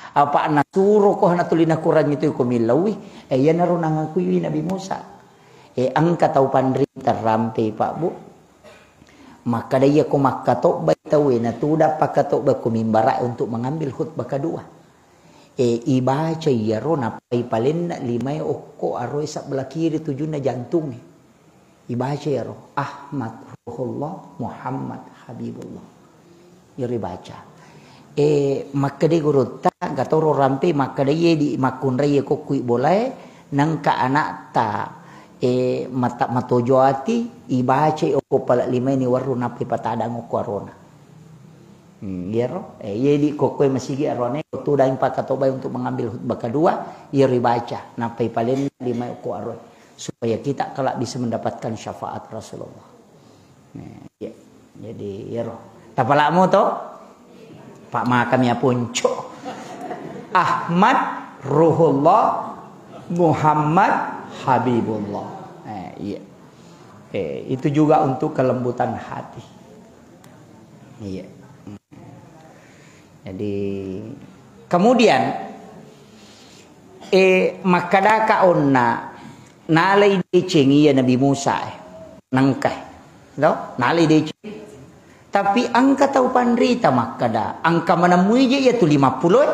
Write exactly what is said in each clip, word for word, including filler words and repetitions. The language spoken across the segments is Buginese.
Apa' nasuro ko natuli nakurangi tu ko millauwi, eh, iyanaro nangakui Nabi Musa. Eh, engka tau panrita rampei, Pak, Bu. Makkada iya ko makkatobbai tauwe, natudang pakkatobba ko mimbara untuk mengambil khutbah kedua. Eh, ibaca iyaro nappai palenna limae okko aroe sebelah kiri tujunna jantungnge. Ibaca iyaro, Ahmad Ruhullah, Muhammad Habibullah. Iyaro ibaca. Eh, makkeda gurutta, gatoro rampe, makkeda iye di makkunrai kokku bolae, nangka anakta, eh, mata-, matojo ati, ibaca okko pala limae ni warru nappai patadang okko arona. Hmm, iyaro, eh, iye di kokkoe masigi arone, ko tudang pakkatobbai untuk mengambil khutbah kedua, iyaro ibaca, nappai palenna limae okko aroe, supaya kita kelak bisa mendapatkan syafaat Rasulullah. Nah, iya. Jadi, iyaro. Tapalamo to? Pak makami aponco. Ahmad Ruhullah Muhammad Habibullah. Eh, iya. Eh, itu juga untuk kelembutan hati. Iya. Jadi, kemudian, eh, makkadaka onna, nalai deceng iya Nabi Musa, eh, nangka, eh. To? Nalai deceng. Tapi engka tau panrita makkada, engka manemmui je iya tu lima puluh, eh.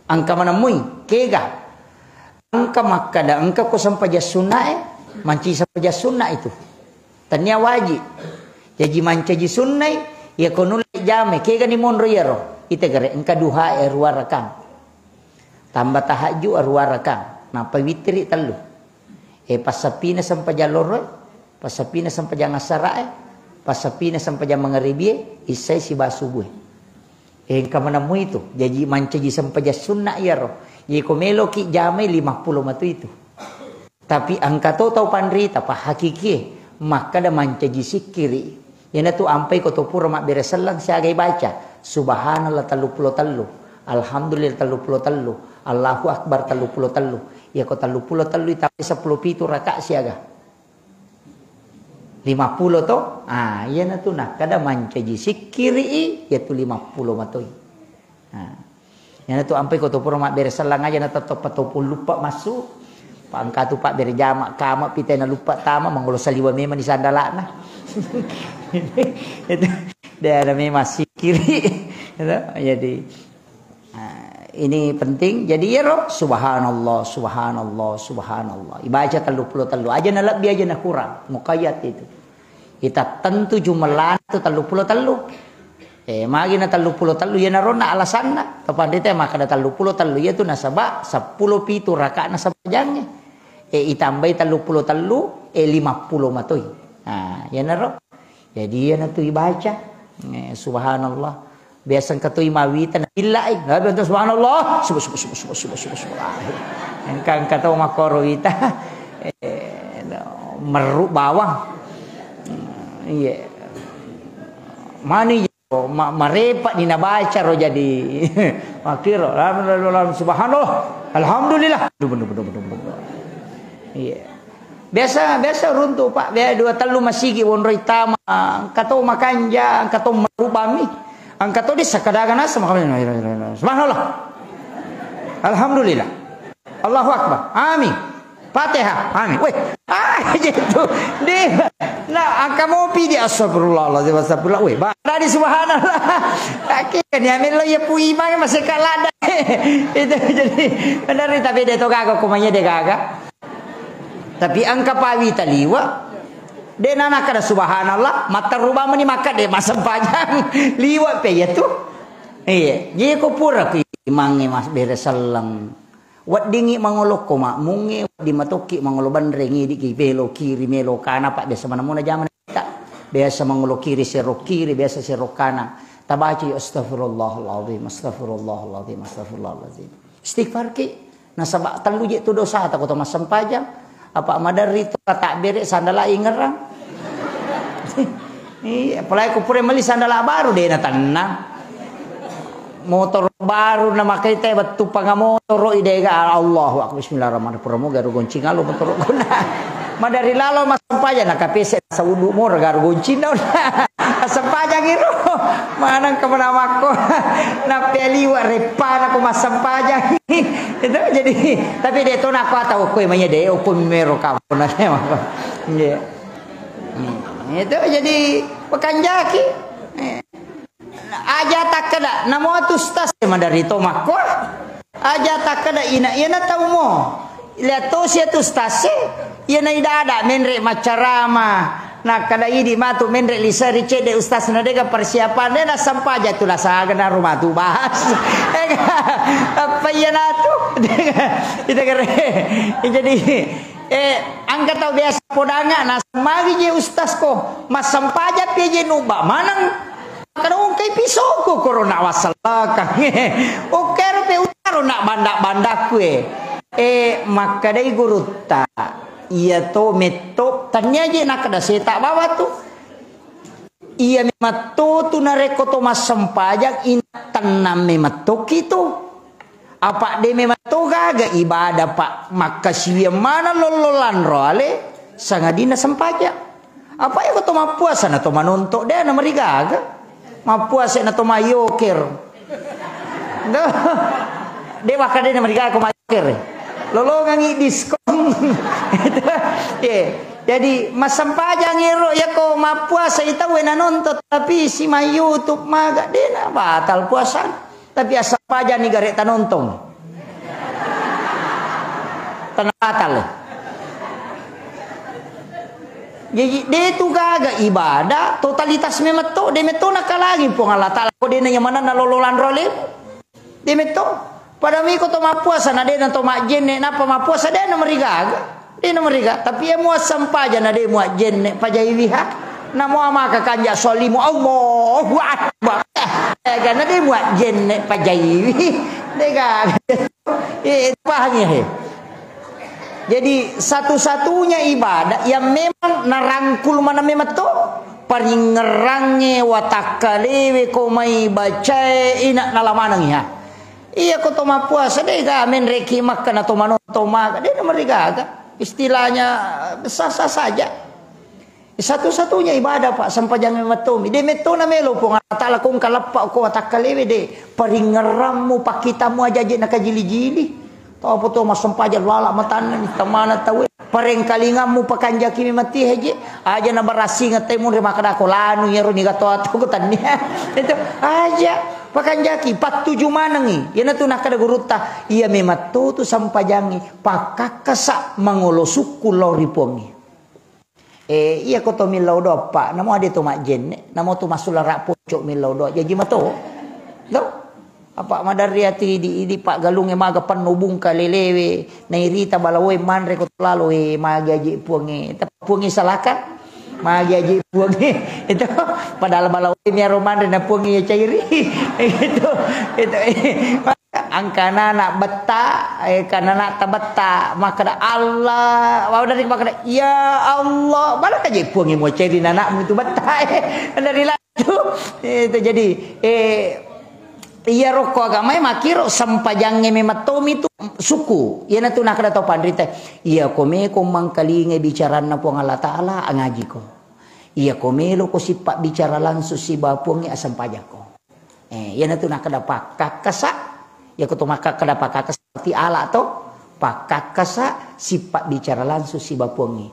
Engka manemmui, kega. Engka makkada, engka ko sempajang sunna, eh. Manci sempajang sunna itu. Tania wajib. Jaji mancaji sunnai, iya ko nulle jamai, kegani monro iyaro. Ite gare, engka duha e aruwa rakang. Tamba tahajju aruwa rakang. Nappa witiri tellu. Eh, passappina sempajang loro e, passappina sempajang assara e, passappina sempajang mangaribie, issai siba subue. Eh, engka manammu itu. Jaji mancaji sempajang sunna iyaro. Jadi ko meloki jamai lima puluh matu itu. Tapi engka to tau panrita, pa hakikie, makkada mancaji sikkiri. Iyanatu ampai ko to pura mabbere selleng siaga ibaca, Subhanallah tellu pulo tellu, Alhamdulillah tellu pulo tellu, Allahu Akbar tellu pulo tellu. Iya ko tellu pulo tellu itambai seppulo pitu raka siaga. Lima pulo to? Ah, iyanatu nakkada mancaji sikkiri, iyatu lima pulo matoi. Nah, iyanatu ampai ko to pura mabbere selleng aja na tetto patoppo luppa massu. Pa engka tu pabbere jama kama pita na luppa tama, mangolo saliwa memang di sandalana. Itu dia ada memang sikkiri. Gitu. Jadi, nah, ini penting. Jadi, iyaro, subhanallah, subhanallah, subhanallah. Ibaca tellu pulo tellu. Aja na lebbi, aja na kurang. Muqayyad itu. Itattentu jumellana tu tellu pulo tellu. Eh, magi na tellu pulo tellu, iyanaro na alasanna. Tapanrita makkada tellu pulo tellu, iyatu nasaba seppulo pitu raka'na sempajangnge. Eh, itambai tellu pulo tellu, eh, lima pulo matoi. Nah, iyanaro. Jadi, iyanatu ibaca. Eh, subhanallah. Biasa engka to imawita na illai. Nabi ento subhanallah. Subuh, subuh, subuh, subuh, subuh, subuh, subuh. Engka, engka to makkoro wita. Eh, no, merru bawang. Hmm, iya. Mani jo, ma-, marepa ni nabaca ro jadi. Makkiro, lam, lam, lam, subhanallah. Alhamdulillah. Duh, duh, duh. Iya. Biasa, biasa runtu, Pak. Biasa dua tellu masigi wonroi tama. Engka to makanja, engka to marubami. Engka to dessa kadaga nasa, makanya, subhanallah. Alhamdulillah. Allahu Akbar. Amin. Fatihah. Amin. Weh, ah, gitu. Di, nah, angka mopi di astagfirullahaladzim, astagfirullah. Weh, ba-, tadi subhanallah. Akhirnya, melo ya pu imang masih kalah dah. Itu jadi, benar, tapi dia to gaga, kumanya dia gaga. Tapi engka pawi taliwa, de nana kada subhanallah, matteru bamuni maka de masempajang liwa pe iya tu. Iya, jadi ko pura ku imangnge mas bere selleng. Weddingi mangolo ko makmungnge, wedding matokki mangolo banrengi, diki melo kiri, melo kana, pak biasa mana muna jaman kita. Biasa mangolo kiri, sero kiri, biasa sero kana. Tabaca, astagfirullahaladzim, astagfirullahaladzim, astagfirullahaladzim. Istighfar ki. Nasaba tellu je tu dosata ko to massempajang. Apa maderri to katakbere sandala ingerang. Iya, apalagi ko pura meli sandala baru de na tenang. Motor baru na makai te wettu panga motor i dega Allahu Akbar, bismillahirrahmanirrahim. Pura moga ro goncing alo motor guna. Madari lalo massempajang, nakapese nasa wudu mora garo goncinna. Massempajang iro. Maneng kemana makko. Nappia liwa reppana ko massempajang. Itu jadi, tapi de to nakko atau koe manya de, okko mero kampung na makko. Iya. Hmm, itu jadi pakanjaki. Eh. Aja takkeda, namo tu ustaz e madari to makko. Aja takkeda ina, iyana tau mo. Lihat to sia tu ustaz e, iyana idada menre maccarama. Nakkeda idi matu menre lisa ricede ustaz na dega persiapan de na sampaja tu lasaga na rumah tu bahas. Ega, apa iyana tu? Ita kere. Jadi, Eh, engka tau biasa podanga, nasemagi je ustaz ko, massempajang pi je nubba maneng. Kada ungkai pisoko korona wasallakang. Okkero pe utaro na banda-bandakku e. Eh, makkedai gurutta, iya to metto, tania je nakkeda seta bawang tu. Iya memetto tu narekko to massempajang, ina tennang memettoki tu. Apa de memang to gaga ibadah, Pak, makkasiwiang maneng lollo lanro ale, sangadinna sempajang. Apa iko to mappuasa na to manonto, de na marigaga. Mappuasa na to mayoker. Duh. De maka de na marigaga ko mayoker. Lolongangi diskon. Ye. Jadi massempajang ero yako mappuasa itawe na nonton, tapi si ma YouTube maga de na batal puasa. Tapi assampajani gare tanontong. Tenna batal. Jadi, de tu gaga ibadah, totalitas memetto, de metto nakalangi Puang Allah Ta'ala, ko de na nyamananna lolo lanro alemu. De metto. Pada miko to mappuasa, na de na to majjenne, napa mappuasa, de na marigaga. De na mariga, tapi iya muassempajang na de muajjenne pajaiwi ha. Namo maka kanja solimu Allahu Akbar. Eh, karena de muajjenne pajaiwi. De ga. Eh, pahami he. Jadi satu-satunya ibadah yang memang narangkul mana memang to paringerangnge watakkalewe ko mai bacae ina nalamaneng ya. Iya ko to mappuasa de ga menreki makka na to manontong maga de na marigaga. Istilahnya eh, sah-sah saja. Satu-satunya ibadah, Pak, sempajang memettomi. De mettona melo Puang Allah Ta'ala ko engka leppa ko watakkalewe de. Paringerammu, pakkitammu aja-aja nakajili-jili. Tau apa to massempajang lala matanna ni tamana tau. Parengkalingammu pakanjaki memang ti haji. Aja na barassing temu re makkeda ko lanu yero ni gato atau ko tania. Itu aja pakanjaki pattuju manengi. Yana tu nakkeda gurutta, iya memang to tu sempajangi pakkakkasa mangolo sukku lao ri Puangnge. Eh, iya ko to millau doa, Pak. Namo ade to majjenne, namo to massulara pocok millau doa. Jaji mato. Lo? Apa madarri ati idi, idi Pak galunge maga penno bungka lelewe. Nairita balawoe manre ko to lalo, eh, magi aji Puangnge. Tapi Puangnge salahkan. Magi aji Puangnge. Itu padahal balawoe miaro manre na Puangnge ya cairi. Itu, itu. Angkana anak betta, eh, kana anak tabetta, makkeda Allah, wa dari makkeda, "Ya Allah," mana kaje Puangnge muaceri anakmu itu betta, eh, dari latu. Eh, itu jadi, eh, iya rokko agamae makkiro sempajangnge memettomi tu suku. Iyanatu nakkeda tau panrita, iya ko meko mangkalingai bicaranna Puang Allah Ta'ala, angajiko. Iya ko melo ko sippa bicara langsung siba Puangnge, asempajangko. Eh, iyanatu nakkeda pakkakkasa. Iya ko to makkakkeda pakkakkasa, berarti ala to. Pakkakkasa, sippa bicara langsung siba Puangnge.